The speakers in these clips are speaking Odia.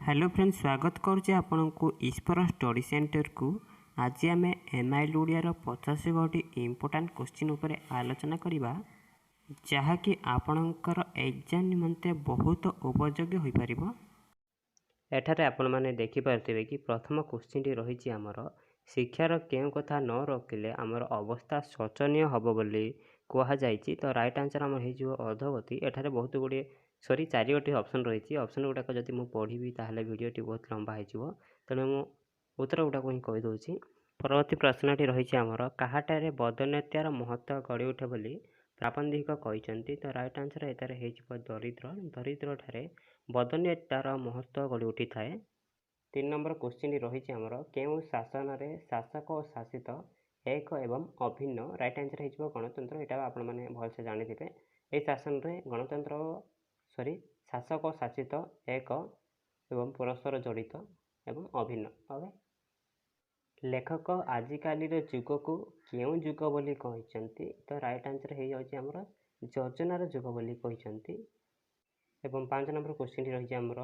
ହ୍ୟାଲୋ ଫ୍ରେଣ୍ଡ, ସ୍ୱାଗତ କରୁଛି ଆପଣଙ୍କୁ ଈଶ୍ୱର ଷ୍ଟଡ଼ି ସେଣ୍ଟରକୁ। ଆଜି ଆମେ ଏମ୍ଆଇଏଲ୍ ଓଡ଼ିଆର 50 ଗୋଟି ଇମ୍ପୋର୍ଟାଣ୍ଟ କୋଶ୍ଚିନ୍ ଉପରେ ଆଲୋଚନା କରିବା, ଯାହାକି ଆପଣଙ୍କର ଏକ୍ଜାମ୍ ନିମନ୍ତେ ବହୁତ ଉପଯୋଗୀ ହୋଇପାରିବ। ଏଠାରେ ଆପଣମାନେ ଦେଖିପାରୁଥିବେ କି ପ୍ରଥମ କୋଶ୍ଚିନ୍ଟି ରହିଛି ଆମର, ଶିକ୍ଷାର କେଉଁ କଥା ନ ରଖିଲେ ଆମର ଅବସ୍ଥା ଶୋଚନୀୟ ହେବ ବୋଲି କୁହାଯାଇଛି? ତ ରାଇଟ୍ ଆନ୍ସର୍ ଆମର ହେଇଯିବ ଅଧୋଗତି। ଏଠାରେ ବହୁତ ଗୁଡ଼ିଏ, ସରି, ଚାରିଗୋଟି ଅପସନ୍ ରହିଛି। ଅପସନ୍ ଗୁଡ଼ାକ ଯଦି ମୁଁ ପଢ଼ିବି, ତାହେଲେ ଭିଡ଼ିଓଟି ବହୁତ ଲମ୍ବା ହେଇଯିବ। ତେଣୁ ମୁଁ ଉତ୍ତର ଗୁଡ଼ାକୁ ହିଁ କହିଦେଉଛି। ପରବର୍ତ୍ତୀ ପ୍ରଶ୍ନଟି ରହିଛି ଆମର, କାହାଠାରେ ବଦାନ୍ୟତାର ମହତ୍ତ୍ୱ ଗଢ଼ି ଉଠେ ବୋଲି ପ୍ରାବନ୍ଧିକ କହିଛନ୍ତି? ତ ରାଇଟ୍ ଆନ୍ସର୍ ଏଠାରେ ହେଇଯିବ ଦରିଦ୍ର। ଦରିଦ୍ରଠାରେ ବଦାନ୍ୟତାର ମହତ୍ତ୍ୱ ଗଢ଼ି ଉଠିଥାଏ। 3 ନମ୍ବର କୋଶ୍ଚିନ୍ଟି ରହିଛି ଆମର, କେଉଁ ଶାସନରେ ଶାସକ ଓ ଶାସିତ ଏକ ଏବଂ ଅଭିନ୍ନ? ରାଇଟ୍ ଆନ୍ସର୍ ହେଇଯିବ ଗଣତନ୍ତ୍ର। ଏଇଟା ଆପଣମାନେ ଭଲସେ ଜାଣିଥିବେ। ଏହି ଶାସନରେ ଗଣତନ୍ତ୍ର, ସରି, ଶାସକ ଓ ଶାସିତ ଏକ ଏବଂ ପରସ୍ପର ଜଡ଼ିତ ଏବଂ ଅଭିନ୍ନ। ଓକେ। ଲେଖକ ଆଜିକାଲିର ଯୁଗକୁ କେଉଁ ଯୁଗ ବୋଲି କହିଛନ୍ତି? ତ ରାଇଟ୍ ଆନ୍ସର୍ ହେଇଯାଉଛି ଆମର ଯୋଜନାର ଯୁଗ ବୋଲି କହିଛନ୍ତି। ଏବଂ 5 ନମ୍ବର କୋଶ୍ଚିନ୍ଟି ରହିଛି ଆମର,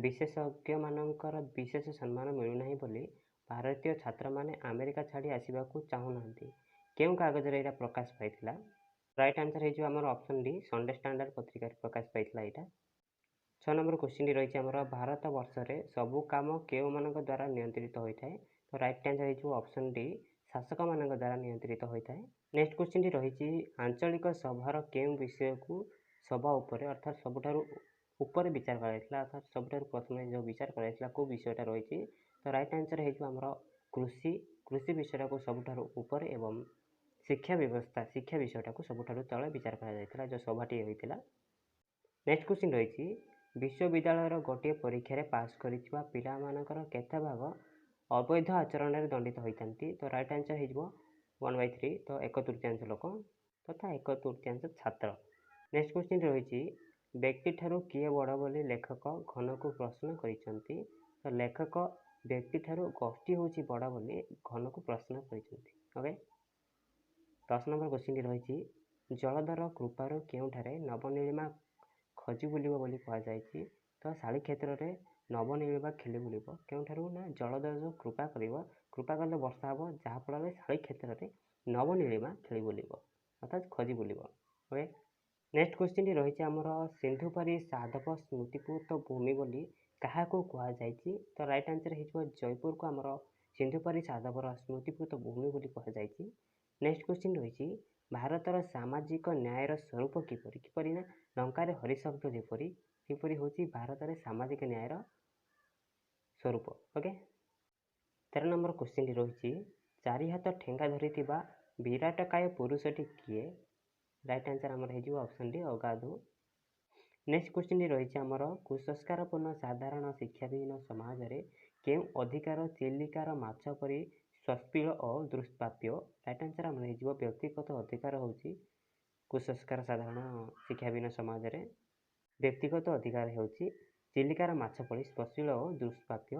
ବିଶେଷଜ୍ଞମାନଙ୍କର ବିଶେଷ ସମ୍ମାନ ମିଳୁନାହିଁ ବୋଲି ଭାରତୀୟ ଛାତ୍ରମାନେ ଆମେରିକା ଛାଡ଼ି ଆସିବାକୁ ଚାହୁଁନାହାନ୍ତି, କେଉଁ କାଗଜରେ ଏଇଟା ପ୍ରକାଶ ପାଇଥିଲା? ରାଇଟ୍ ଆନ୍ସର୍ ହେଇଯିବ ଆମର ଅପସନ୍ ଡି, ସଣ୍ଡେ ଷ୍ଟାଣ୍ଡାର୍ଡ଼ ପତ୍ରିକାରେ ପ୍ରକାଶ ପାଇଥିଲା ଏଇଟା। 6 ନମ୍ବର କୋଶ୍ଚିନ୍ଟି ରହିଛି ଆମର, ଭାରତ ବର୍ଷରେ ସବୁ କାମ କେଉଁମାନଙ୍କ ଦ୍ୱାରା ନିୟନ୍ତ୍ରିତ ହୋଇଥାଏ? ତ ରାଇଟ୍ ଆନ୍ସର୍ ହେଇଯିବ ଅପସନ୍ ଡି, ଶାସକମାନଙ୍କ ଦ୍ୱାରା ନିୟନ୍ତ୍ରିତ ହୋଇଥାଏ। ନେକ୍ସଟ କୋଶ୍ଚିନ୍ଟି ରହିଛି, ଆଞ୍ଚଳିକ ସଭାର କେଉଁ ବିଷୟକୁ ସଭା ଉପରେ, ଅର୍ଥାତ୍ ସବୁଠାରୁ ଉପରେ ବିଚାର କରାଯାଇଥିଲା? ଅର୍ଥାତ୍ ସବୁଠାରୁ ପ୍ରଥମେ ଯେଉଁ ବିଚାର କରାଯାଇଥିଲା, କେଉଁ ବିଷୟଟା ରହିଛି? ତ ରାଇଟ୍ ଆନ୍ସର୍ ହେଇଯିବ ଆମର କୃଷି। କୃଷି ବିଷୟଟାକୁ ସବୁଠାରୁ ଉପରେ ଏବଂ ଶିକ୍ଷା ବ୍ୟବସ୍ଥା, ଶିକ୍ଷା ବିଷୟଟାକୁ ସବୁଠାରୁ ତଳେ ବିଚାର କରାଯାଇଥିଲା, ଯେଉଁ ସଭାଟି ହୋଇଥିଲା। ନେକ୍ସଟ କୋଶ୍ଚିନ୍ ରହିଛି, ବିଶ୍ୱବିଦ୍ୟାଳୟର ଗୋଟିଏ ପରୀକ୍ଷାରେ ପାସ୍ କରିଥିବା ପିଲାମାନଙ୍କର କେତେ ଭାଗ ଅବୈଧ ଆଚରଣରେ ଦଣ୍ଡିତ ହୋଇଥାନ୍ତି? ତ ରାଇଟ୍ ଆନ୍ସର୍ ହେଇଯିବ 1/3। ତ 1/3 ଲୋକ ତଥା 1/3 ଛାତ୍ର। ନେକ୍ସଟ କୋଶ୍ଚିନ୍ ରହିଛି, ବ୍ୟକ୍ତିଠାରୁ କିଏ ବଡ଼ ବୋଲି ଲେଖକ ଘନକୁ ପ୍ରଶ୍ନ କରିଛନ୍ତି? ତ ଲେଖକ ବ୍ୟକ୍ତିଠାରୁ ଗୋଷ୍ଠୀ ହେଉଛି ବଡ଼ ବୋଲି ଘନକୁ ପ୍ରଶ୍ନ କରିଛନ୍ତି। ଓକେ। 10 ନମ୍ବର କୋଶ୍ଚିନ୍ଟି ରହିଛି, ଜଳଧର କୃପାରୁ କେଉଁଠାରେ ନବନୀଳିମା ଖୋଜି ବୁଲିବ ବୋଲି କୁହାଯାଇଛି? ତ ଶାଳି କ୍ଷେତ୍ରରେ ନବନୀଳିମା ଖେଳି ବୁଲିବ। କେଉଁଠାରୁ ନା ଜଳଧର ଯେଉଁ କୃପା କରିବ, କୃପା କଲେ ବର୍ଷା ହେବ, ଯାହାଫଳରେ ଶାଳି କ୍ଷେତ୍ରରେ ନବନୀଳିମା ଖେଳି ବୁଲିବ, ଅର୍ଥାତ୍ ଖୋଜି ବୁଲିବ। ଓକେ। ନେକ୍ସଟ କୋଶ୍ଚିନ୍ଟି ରହିଛି ଆମର, ସିନ୍ଧୁପାରି ସାଧବ ସ୍ମୃତିପୂତ ଭୂମି ବୋଲି କାହାକୁ କୁହାଯାଇଛି? ତ ରାଇଟ୍ ଆନ୍ସର୍ ହେଇଯିବ ଜୟପୁରକୁ ଆମର ସିନ୍ଧୁପାରି ସାଧବର ସ୍ମୃତିପୂତ ଭୂମି ବୋଲି କୁହାଯାଇଛି। ନେକ୍ସଟ କୋଶ୍ଚିନ୍ ରହିଛି, ଭାରତର ସାମାଜିକ ନ୍ୟାୟର ସ୍ୱରୂପ କିପରି? କିପରି ନା ଲଙ୍କାରେ ହରିଶବ୍ଦ ଯେପରି, ସେପରି ହେଉଛି ଭାରତରେ ସାମାଜିକ ନ୍ୟାୟର ସ୍ୱରୂପ। ଓକେ। 13 ନମ୍ବର କୋଶ୍ଚିନ୍ଟି ରହିଛି, ଚାରି ହାତ ଠେଙ୍ଗା ଧରିଥିବା ବିରାଟକାୟ ପୁରୁଷଟି କିଏ? ରାଇଟ୍ ଆନ୍ସର୍ ଆମର ହେଇଯିବ ଅପସନ୍ ଡି, ଅଗାଧୁ। ନେକ୍ସଟ କୋଶ୍ଚିନ୍ଟି ରହିଛି ଆମର, କୁସଂସ୍କାରପୂର୍ଣ୍ଣ ସାଧାରଣ ଶିକ୍ଷାବିହୀନ ସମାଜରେ କେଉଁ ଅଧିକାର ଚିଲିକାର ମାଛ ପରି ସସ୍ପିଳ ଓ ଦୁଷ୍ପ୍ରାପ୍ୟ? ରାଇଟ୍ ଆନ୍ସର୍ ଆମର ହେଇଯିବ ବ୍ୟକ୍ତିଗତ ଅଧିକାର ହେଉଛି କୁସଂସ୍କାର ସାଧାରଣ ଶିକ୍ଷାବିହୀନ ସମାଜରେ ବ୍ୟକ୍ତିଗତ ଅଧିକାର ହେଉଛି ଚିଲିକାର ମାଛ ପରି ସ୍ପଶୀଳ ଓ ଦୁଷ୍ପ୍ରାପ୍ୟ।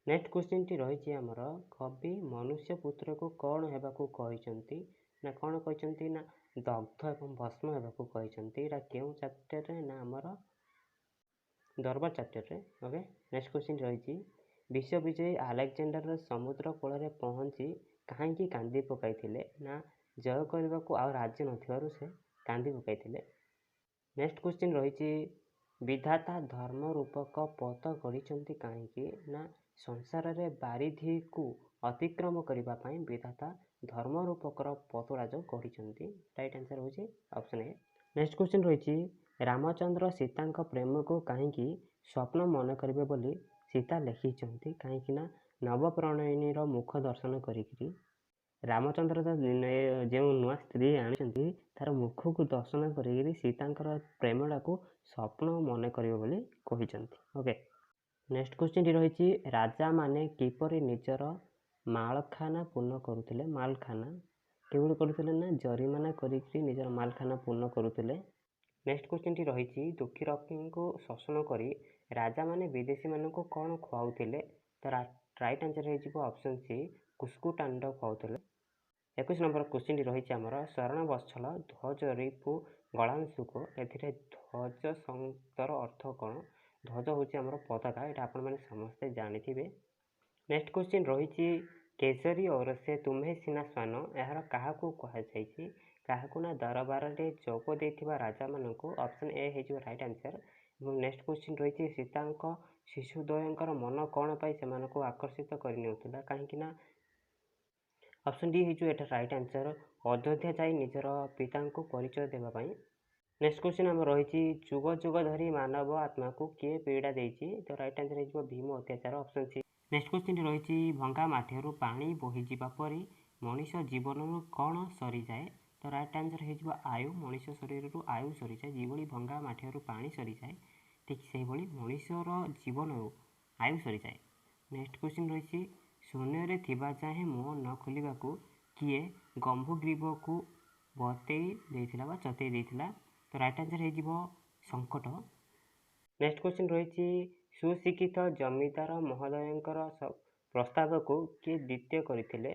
ନେକ୍ସଟ କୋଶ୍ଚିନ୍ଟି ରହିଛି ଆମର, କବି ମନୁଷ୍ୟ ପୁତ୍ରକୁ କ'ଣ ହେବାକୁ କହିଛନ୍ତି? ନା କ'ଣ କହିଛନ୍ତି ନା ଦଗ୍ଧ ଏବଂ ଭସ୍ମ ହେବାକୁ କହିଛନ୍ତି। ଏଇଟା କେଉଁ ଚାପ୍ଟରରେ? ନା ଆମର ଦରବାର ଚାପ୍ଟରରେ। ଓକେ। ନେକ୍ସଟ କୋଶ୍ଚିନ୍ ରହିଛି, ବିଶ୍ୱବିଜୟୀ ଆଲେକ୍ଜାଣ୍ଡାର ସମୁଦ୍ର କୂଳରେ ପହଞ୍ଚି କାହିଁକି କାନ୍ଦି ପକାଇଥିଲେ? ନା ଜୟ କରିବାକୁ ଆଉ ରାଜ୍ୟ ନଥିବାରୁ ସେ କାନ୍ଦି ପକାଇଥିଲେ। ନେକ୍ସଟ କୋଶ୍ଚିନ୍ ରହିଛି, ବିଧାତା ଧର୍ମ ରୂପକ ପଥ ଗଢ଼ିଛନ୍ତି କାହିଁକି? ନା ସଂସାରରେ ବାରିଧିକୁ ଅତିକ୍ରମ କରିବା ପାଇଁ ବିଧାତା ଧର୍ମ ରୂପକର ପଥଟା ଯେଉଁ ଗଢ଼ିଛନ୍ତି। ରାଇଟ୍ ଆନ୍ସର୍ ହେଉଛି ଅପସନ୍ ଏ। ନେକ୍ସଟ କୋଶ୍ଚିନ୍ ରହିଛି, ରାମଚନ୍ଦ୍ର ସୀତାଙ୍କ ପ୍ରେମକୁ କାହିଁକି ସ୍ୱପ୍ନ ମନେ କରିବେ ବୋଲି ସୀତା ଲେଖିଛନ୍ତି? କାହିଁକି ନା ନବପ୍ରଣୟିନୀର ମୁଖ ଦର୍ଶନ କରିକିରି ରାମଚନ୍ଦ୍ର ତ ଯେଉଁ ନୂଆ ସ୍ତ୍ରୀ ଆଣିଛନ୍ତି, ତାର ମୁଖକୁ ଦର୍ଶନ କରିକିରି ସୀତାଙ୍କର ପ୍ରେମଟାକୁ ସ୍ୱପ୍ନ ମନେ କରିବେ ବୋଲି କହିଛନ୍ତି। ଓକେ। ନେକ୍ସଟ କୋଶ୍ଚିନ୍ଟି ରହିଛି, ରାଜାମାନେ କିପରି ନିଜର ମାଳଖାନା ପୂର୍ଣ୍ଣ କରୁଥିଲେ? ମାଲଖାନା କିଭଳି କରୁଥିଲେ ନା ଜରିମାନା କରିକିରି ନିଜର ମାଲଖାନା ପୂର୍ଣ୍ଣ କରୁଥିଲେ। ନେକ୍ସଟ କୋଶ୍ଚିନ୍ଟି ରହିଛି, ଦୁଃଖୀ ରକ୍ଷୀଙ୍କୁ ଶୋଷଣ କରି ରାଜାମାନେ ବିଦେଶୀମାନଙ୍କୁ କ'ଣ ଖୁଆଉଥିଲେ? ତ ରାଇଟ୍ ଆନ୍ସର୍ ହେଇଯିବ ଅପସନ୍ ସି, କୁସ୍କୁଟାଣ୍ଡ ଖୁଆଉଥିଲେ। 21 ନମ୍ବର କୋଶ୍ଚିନ୍ଟି ରହିଛି ଆମର, ଶରଣ ବତ୍ସଲ ଧ୍ୱଜ ରିପୁ ଗଳାଂଶୁକ, ଏଥିରେ ଧ୍ୱଜ ଶବ୍ଦର ଅର୍ଥ କ'ଣ? ଧ୍ୱଜ ହେଉଛି ଆମର ପତାକା, ଏଇଟା ଆପଣମାନେ ସମସ୍ତେ ଜାଣିଥିବେ। ନେକ୍ସଟ କ୍ୱେଶ୍ଚିନ୍ ରହିଛି, କେଶରୀ ଔରସେ ତୁମ୍ହେ ସିନା ଶ୍ୱାନ, ଏହାର କାହାକୁ କୁହାଯାଇଛି? କାହାକୁ ନା ଦରବାରରେ ଯୋଗ ଦେଇଥିବା ରାଜାମାନଙ୍କୁ। ଅପସନ୍ ଏ ହେଇଯିବ ରାଇଟ୍ ଆନ୍ସର୍। ଏବଂ ନେକ୍ସଟ କ୍ୱେଶ୍ଚିନ୍ ରହିଛି, ସୀତାଙ୍କ ଶିଶୁଦ୍ୱୟଙ୍କର ମନ କ'ଣ ପାଇଁ ସେମାନଙ୍କୁ ଆକର୍ଷିତ କରିନେଉଥିଲା? କାହିଁକି ନା ଅପସନ୍ ଡି ହେଇଯିବ ଏଟା ରାଇଟ୍ ଆନ୍ସର୍, ଅଯୋଧ୍ୟା ଯାଇ ନିଜର ପିତାଙ୍କୁ ପରିଚୟ ଦେବା ପାଇଁ। ନେକ୍ସଟ କ୍ୱେଶ୍ଚିନ୍ ଆମର ରହିଛି, ଯୁଗ ଯୁଗ ଧରି ମାନବ ଆତ୍ମାକୁ କିଏ ପୀଡ଼ା ଦେଇଛି? ତ ରାଇଟ୍ ଆନ୍ସର୍ ହେଇଯିବ ଭୀମ ଅତ୍ୟାଚାର, ଅପସନ୍ ସି। ନେକ୍ସଟ କ୍ୱେଶ୍ଚିନ୍ଟି ରହିଛି, ଭଙ୍ଗା ମାଠିଆରୁ ପାଣି ବୋହିଯିବା ପରି ମଣିଷ ଜୀବନରୁ କ'ଣ ସରିଯାଏ? ତ ରାଇଟ୍ ଆନ୍ସର୍ ହେଇଯିବ ଆୟୁ। ମଣିଷ ଶରୀରରୁ ଆୟୁ ସରିଯାଏ। ଯେଭଳି ଭଙ୍ଗା ମାଠିଆରୁ ପାଣି ସରିଯାଏ, ଠିକ୍ ସେହିଭଳି ମଣିଷର ଜୀବନରୁ ଆୟୁ ସରିଯାଏ। ନେକ୍ସଟ କ୍ୱେଶ୍ଚିନ୍ ରହିଛି, ଶୂନ୍ୟରେ ଥିବା ଯାଏଁ ମୁହଁ ନ ଖୋଲିବାକୁ କିଏ ଗମ୍ଭୀଗ୍ରୀବକୁ ବତେଇ ଦେଇଥିଲା ବା ଚତେଇ ଦେଇଥିଲା? ତ ରାଇଟ୍ ଆନ୍ସର୍ ହେଇଯିବ ସଙ୍କଟ। ନେକ୍ସଟ କ୍ୱେଶ୍ଚିନ୍ ରହିଛି, ସୁଶିକ୍ଷିତ ଜମିଦାର ମହୋଦୟଙ୍କର ପ୍ରସ୍ତାବକୁ କିଏ ଦ୍ୱିତୀୟ କରିଥିଲେ?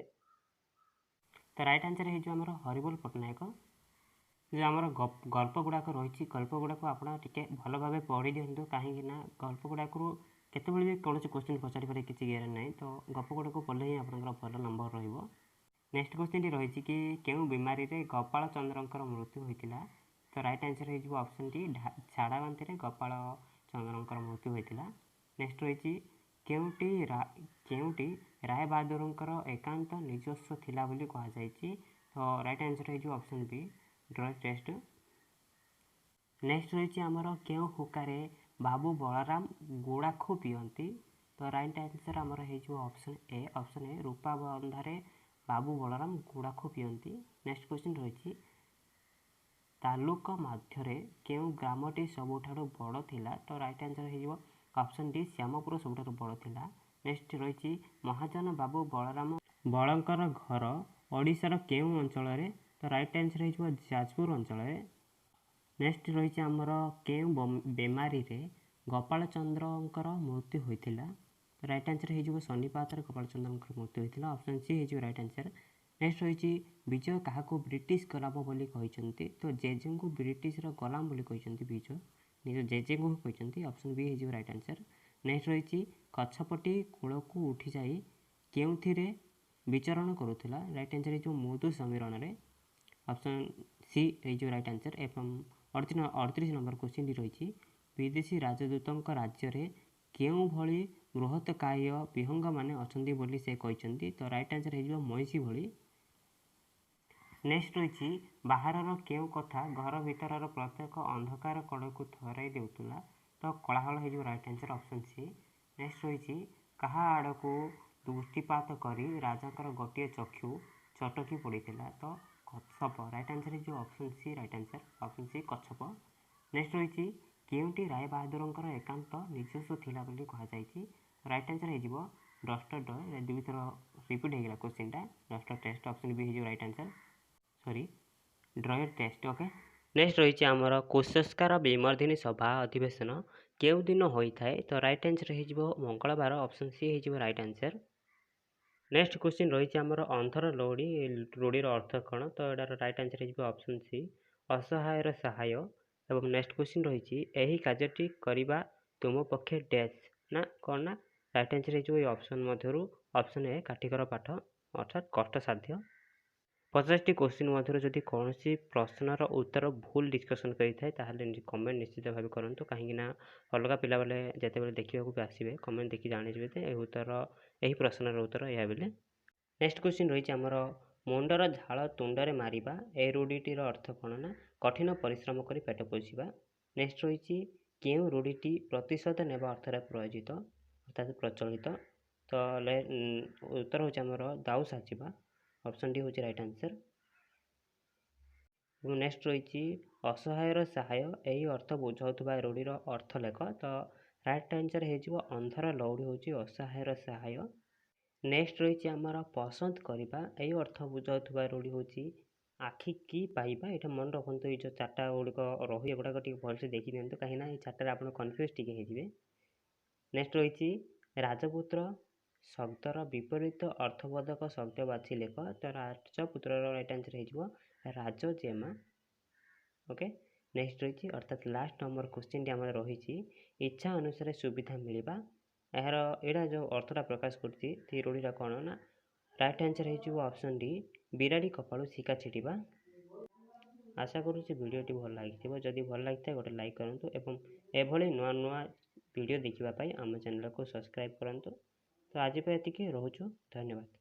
ତ ରାଇଟ୍ ଆନ୍ସର୍ ହେଇଯିବ ଆମର ହରିବୋଲ ପଟ୍ଟନାୟକ। ଯେଉଁ ଆମର ଗଳ୍ପ ଗୁଡ଼ାକ ରହିଛି, ଗଳ୍ପ ଗୁଡ଼ାକୁ ଆପଣ ଟିକେ ଭଲ ଭାବେ ପଢ଼ି ଦିଅନ୍ତୁ, କାହିଁକି ନା ଗଳ୍ପ ଗୁଡ଼ାକରୁ କେତେବେଳେ ବି କୌଣସି କ୍ୱେଶ୍ଚିନ୍ ପଚାରିପାରେ, କିଛି ଗ୍ୟାରେଣ୍ଟି ନାହିଁ। ତ ଗପ ଗୁଡ଼ାକୁ ପଢ଼ିଲେ ହିଁ ଆପଣଙ୍କର ଭଲ ନମ୍ବର ରହିବ। ନେକ୍ସଟ କ୍ୱେଶ୍ଚିନ୍ଟି ରହିଛି କି କେଉଁ ବିମାରୀରେ ଗୋପାଳ ଚନ୍ଦ୍ରଙ୍କର ମୃତ୍ୟୁ ହୋଇଥିଲା? ତ ରାଇଟ୍ ଆନ୍ସର୍ ହେଇଯିବ ଅପସନ୍ ଡି, ଝାଡ଼ାବାନ୍ତିରେ ଗୋପାଳ ଚନ୍ଦ୍ରଙ୍କର ମୃତ୍ୟୁ ହୋଇଥିଲା। ନେକ୍ସଟ ରହିଛି, କେଉଁଟି ରାୟବାହାଦୁରଙ୍କର ଏକାନ୍ତ ନିଜସ୍ୱ ଥିଲା ବୋଲି କୁହାଯାଇଛି? ତ ରାଇଟ୍ ଆନ୍ସର୍ ହେଇଯିବ ଅପସନ୍ ବି, ଡ୍ରୟ ଟେଷ୍ଟ। ନେକ୍ସଟ ରହିଛି ଆମର, କେଉଁ ହୁକାରେ ବାବୁ ବଳରାମ ଗୁଡ଼ାଖୁ ପିଅନ୍ତି? ତ ରାଇଟ୍ ଆନ୍ସର୍ ଆମର ହେଇଯିବ ଅପସନ୍ ଏ, ଅପସନ୍ ଏ ରୂପାବନ୍ଧାରେ ବାବୁ ବଳରାମ ଗୁଡ଼ାଖୁ ପିଅନ୍ତି। ନେକ୍ସଟ କ୍ୱେଶ୍ଚିନ୍ ରହିଛି, ତାଲୁକ ମଧ୍ୟରେ କେଉଁ ଗ୍ରାମଟି ସବୁଠାରୁ ବଡ଼ ଥିଲା? ତ ରାଇଟ୍ ଆନ୍ସର୍ ହେଇଯିବ ଅପସନ୍ ଡି, ଶ୍ୟାମପୁର ସବୁଠାରୁ ବଡ଼ ଥିଲା। ନେକ୍ସଟ ରହିଛି, ମହାଜନ ବାବୁ ବଳରାମ ବଳଙ୍କର ଘର ଓଡ଼ିଶାର କେଉଁ ଅଞ୍ଚଳରେ? ତ ରାଇଟ୍ ଆନ୍ସର୍ ହେଇଯିବ ଯାଜପୁର ଅଞ୍ଚଳରେ। ନେକ୍ସଟ ରହିଛି ଆମର, କେଉଁ ବେମାରୀରେ ଗୋପାଳ ଚନ୍ଦ୍ରଙ୍କର ମୃତ୍ୟୁ ହୋଇଥିଲା? ତ ରାଇଟ୍ ଆନ୍ସର୍ ହେଇଯିବ ଶନିପାତରେ ଗୋପାଳ ଚନ୍ଦ୍ରଙ୍କର ମୃତ୍ୟୁ ହୋଇଥିଲା, ଅପସନ୍ ସି ହେଇଯିବ ରାଇଟ୍ ଆନ୍ସର୍। ନେକ୍ସଟ ରହିଛି, ବିଜୟ କାହାକୁ ବ୍ରିଟିଶ ଗୋଲାମ ବୋଲି କହିଛନ୍ତି? ତ ଜେଜେଙ୍କୁ ବ୍ରିଟିଶର ଗୋଲାମ ବୋଲି କହିଛନ୍ତି, ବିଜୟ ନିଜ ଜେଜେଙ୍କୁ କହିଛନ୍ତି, ଅପସନ୍ ବି ହେଇଯିବ ରାଇଟ୍ ଆନ୍ସର୍। ନେକ୍ସଟ ରହିଛି, କଚ୍ଛପଟି କୂଳକୁ ଉଠିଯାଇ କେଉଁଥିରେ ବିଚରଣ କରୁଥିଲା? ରାଇଟ୍ ଆନ୍ସର୍ ହେଇଯିବ ମୃଦୁ ସମୀରଣରେ, ଅପସନ୍ ସି ହେଇଯିବ ରାଇଟ୍ ଆନ୍ସର୍। ଏବଂ 38 ନମ୍ବର କ୍ୱେଶ୍ଚିନ୍ଟି ରହିଛି, ବିଦେଶୀ ରାଜଦୂତଙ୍କ ରାଜ୍ୟରେ କେଉଁଭଳି ବୃହତକାୟ ବିହଙ୍ଗମାନେ ଅଛନ୍ତି ବୋଲି ସେ କହିଛନ୍ତି? ତ ରାଇଟ୍ ଆନ୍ସର୍ ହେଇଯିବ ମଇଁଷି ଭଳି। ନେକ୍ସଟ ରହିଛି, ବାହାରର କେଉଁ କଥା ଘର ଭିତରର ପ୍ରତ୍ୟେକ ଅନ୍ଧକାର କଡ଼କୁ ଥରାଇ ଦେଉଥିଲା? ତ କୋଳାହଳ ହେଇଯିବ right answer, option C. Next ରହିଛି, କାହା ଆଡ଼କୁ ଦୃଷ୍ଟିପାତ କରି ରାଜାଙ୍କର ଗୋଟିଏ ଚକ୍ଷୁ ଚଟକି ପଡ଼ିଥିଲା? ତ କଚ୍ଛପ, ରାଇଟ୍ ଆନ୍ସର୍ ହେଇଯିବ option C right answer, option C କଚ୍ଛପ। ନେକ୍ସଟ ରହିଛି, କେଉଁଟି ରାୟବାହାଦୁରଙ୍କର ଏକାନ୍ତ ନିଜସ୍ୱ ଥିଲା ବୋଲି କୁହାଯାଇଛି? ରାଇଟ୍ ଆନ୍ସର୍ ହେଇଯିବ ଡଷ୍ଟର ଡୟ, ଦୁଇଥର ରିପିଟ୍ ହେଇଗଲା କ୍ୱେଶ୍ଚିନ୍ଟା, ଡଷ୍ଟର ଟେଷ୍ଟ, ଅପସନ୍ ବି ହେଇଯିବ right answer, sorry drawer test. Okay, next ରହିଛି ଆମର, କୁସଂସ୍କାର ବିମର୍ଦ୍ଦିନୀ ସଭା ଅଧିବେଶନ କେଉଁ ଦିନ ହୋଇଥାଏ? ତ ରାଇଟ୍ ଆନ୍ସର୍ ହେଇଯିବ ମଙ୍ଗଳବାର, ଅପସନ୍ ସି ହେଇଯିବ ରାଇଟ୍ ଆନ୍ସର୍। ନେକ୍ସଟ କ୍ୱେଶ୍ଚିନ୍ ରହିଛି ଆମର, ଅନ୍ଧର ଲଉଡ଼ି ରୂଢ଼ିର ଅର୍ଥ କ'ଣ? ତ ଏଟାର ରାଇଟ୍ ଆନ୍ସର୍ ହେଇଯିବ ଅପସନ୍ ସି, ଅସହାୟର ସହାୟ। ଏବଂ ନେକ୍ସଟ କ୍ୱେଶ୍ଚିନ୍ ରହିଛି, ଏହି କାର୍ଯ୍ୟଟି କରିବା ତୁମ ପକ୍ଷେ ଡ୍ୟାସ୍ ନା କ'ଣ ନା ରାଇଟ୍ ଆନ୍ସର୍ ହେଇଯିବ ଏଇ ଅପସନ୍ ମଧ୍ୟରୁ ଅପସନ୍ ଏ, କାଠିକର ପାଠ, ଅର୍ଥାତ୍ କଷ୍ଟସାଧ୍ୟ। 50ଟି କ୍ୱେଶ୍ଚିନ୍ ମଧ୍ୟରୁ ଯଦି କୌଣସି ପ୍ରଶ୍ନର ଉତ୍ତର ଭୁଲ ଡିସ୍କସନ୍ କରିଥାଏ, ତାହେଲେ କମେଣ୍ଟ ନିଶ୍ଚିତ ଭାବେ କରନ୍ତୁ, କାହିଁକିନା ଅଲଗା ପିଲାମାନେ ଯେତେବେଳେ ଦେଖିବାକୁ ବି ଆସିବେ, କମେଣ୍ଟ ଦେଖି ଜାଣିଯିବେ ଯେ ଏହି ପ୍ରଶ୍ନର ଉତ୍ତର ଏହା ବୋଲି। ନେକ୍ସଟ କ୍ୱେଶ୍ଚିନ୍ ରହିଛି ଆମର, ମୁଣ୍ଡର ଝାଳ ତୁଣ୍ଡରେ ମାରିବା ଏ ରୂଢ଼ିଟିର ଅର୍ଥ କ'ଣ ନା କଠିନ ପରିଶ୍ରମ କରି ପେଟ ପୋଷିବା। ନେକ୍ସଟ ରହିଛି, କେଉଁ ରୂଢ଼ିଟି ପ୍ରତିଶୋଧ ନେବା ଅର୍ଥରେ ପ୍ରୟୋଜିତ ଅର୍ଥାତ୍ ପ୍ରଚଳିତ? ତ ଉତ୍ତର ହେଉଛି ଆମର ଦାଉ ସାଜିବା, ଅପସନ୍ ଡି ହେଉଛି ରାଇଟ୍ ଆନ୍ସର୍। ଏବଂ ନେକ୍ସଟ ରହିଛି, ଅସହାୟର ସହାୟ ଏହି ଅର୍ଥ ବୁଝାଉଥିବା ରୂଢ଼ିର ଅର୍ଥ ଲେଖ। ତ ରାଇଟ୍ ଆନ୍ସର୍ ହେଇଯିବ ଅନ୍ଧର ଲଉଡ଼ି ହେଉଛି ଅସହାୟର ସହାୟ। ନେକ୍ସଟ ରହିଛି ଆମର, ପସନ୍ଦ କରିବା ଏହି ଅର୍ଥ ବୁଝାଉଥିବା ରୂଢ଼ି ହେଉଛି ଆଖି କି ପାଇବା। ଏଇଟା ମନେ ରଖନ୍ତୁ, ଏଇ ଯେଉଁ ଚାରିଟା ଗୁଡ଼ିକ ରହି ଏଗୁଡ଼ାକ ଟିକେ ଭଲସେ ଦେଖିନିଅନ୍ତୁ, କାହିଁକିନା ଏଇ ଚାରିଟାରେ ଆପଣ କନଫ୍ୟୁଜ୍ ଟିକେ ହେଇଯିବେ। ନେକ୍ସଟ ରହିଛି, ରାଜପୁତ୍ର ଶବ୍ଦର ବିପରୀତ ଅର୍ଥବୋଧକ ଶବ୍ଦ ବାଛି ଲେଖ। ତ ରାଜପୁତ୍ରର ରାଇଟ୍ ଆନ୍ସର୍ ହେଇଯିବ ରାଜଜେମା। ଓକେ, ନେକ୍ସଟ ରହିଛି, ଅର୍ଥାତ୍ ଲାଷ୍ଟ ନମ୍ବର କ୍ୱେଶ୍ଚିନ୍ଟି ଆମର ରହିଛି, ଇଚ୍ଛା ଅନୁସାରେ ସୁବିଧା ମିଳିବା। ଏହାର ଏଇଟା ଯେଉଁ ଅର୍ଥଟା ପ୍ରକାଶ କରୁଛି ସେ ରୂଢ଼ିଟା କ'ଣ ନା ରାଇଟ୍ ଆନ୍ସର୍ ହେଇଯିବ ଅପସନ୍ ଡି, ବିରାଡ଼ି କପାଳୁ ଶିକା ଛିଟିବା। ଆଶା କରୁଛି ଭିଡ଼ିଓଟି ଭଲ ଲାଗିଥିବ। ଯଦି ଭଲ ଲାଗିଥାଏ, ଗୋଟେ ଲାଇକ୍ କରନ୍ତୁ ଏବଂ ଏଭଳି ନୂଆ ନୂଆ ଭିଡ଼ିଓ ଦେଖିବା ପାଇଁ ଆମ ଚ୍ୟାନେଲକୁ ସବସ୍କ୍ରାଇବ୍ କରନ୍ତୁ। ତ ଆଜି ପାଇଁ ଏତିକି ରହୁଛୁ, ଧନ୍ୟବାଦ।